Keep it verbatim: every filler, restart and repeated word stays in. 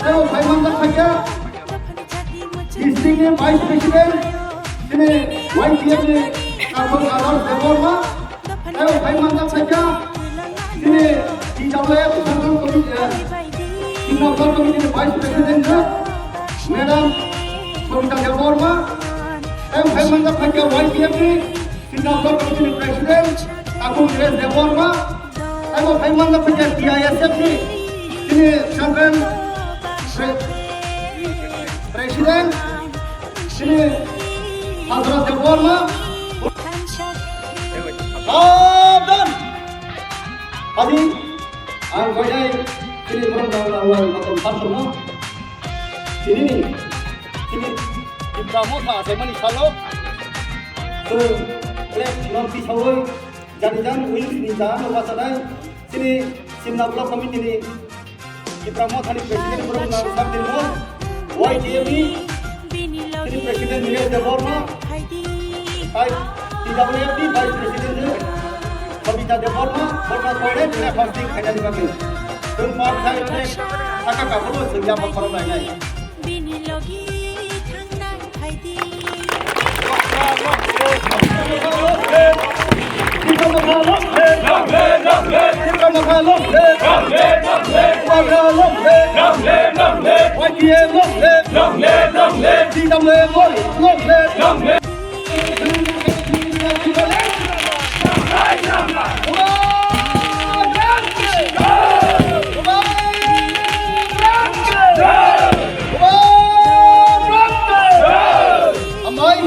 Tei o phai manjak khaikha district ni vice president, chini Y T F ni Karbuk Adarsh Debbarma. Tei o phai manjak khaikha chini T W F Central Committee, eh, Singapore Committee ni vice president ni Madam Savita Debbarma. Tei o phai manjak khaikha Y T F ni Singapore Committee ni president Takum Nilesh Debbarma. Tei o phai manjak khaikha T I S F ni chini Central Pre-, President, chini Hazrat Debbarma. Sabdan! Adi, ang koinai chini borok rok rok rok rok rok rok. Chini ni, chini Tipra Motha achaimani salo. So, elek no pisawoi. Jani jan wings ni jaga no wasanai chini Simna Block Committee ni Tipra Motha ni President borok no sabdin no Y T F ni chini President Nilesh Debbarma, tai T W F ni Vice President ni Savita Debbarma, borok no koinai chini fasting khainani bagwi. Chwng mar khai chini saka kapuro chwng yapha khorok lainai. Bini logi thangnai phaidi. Amai.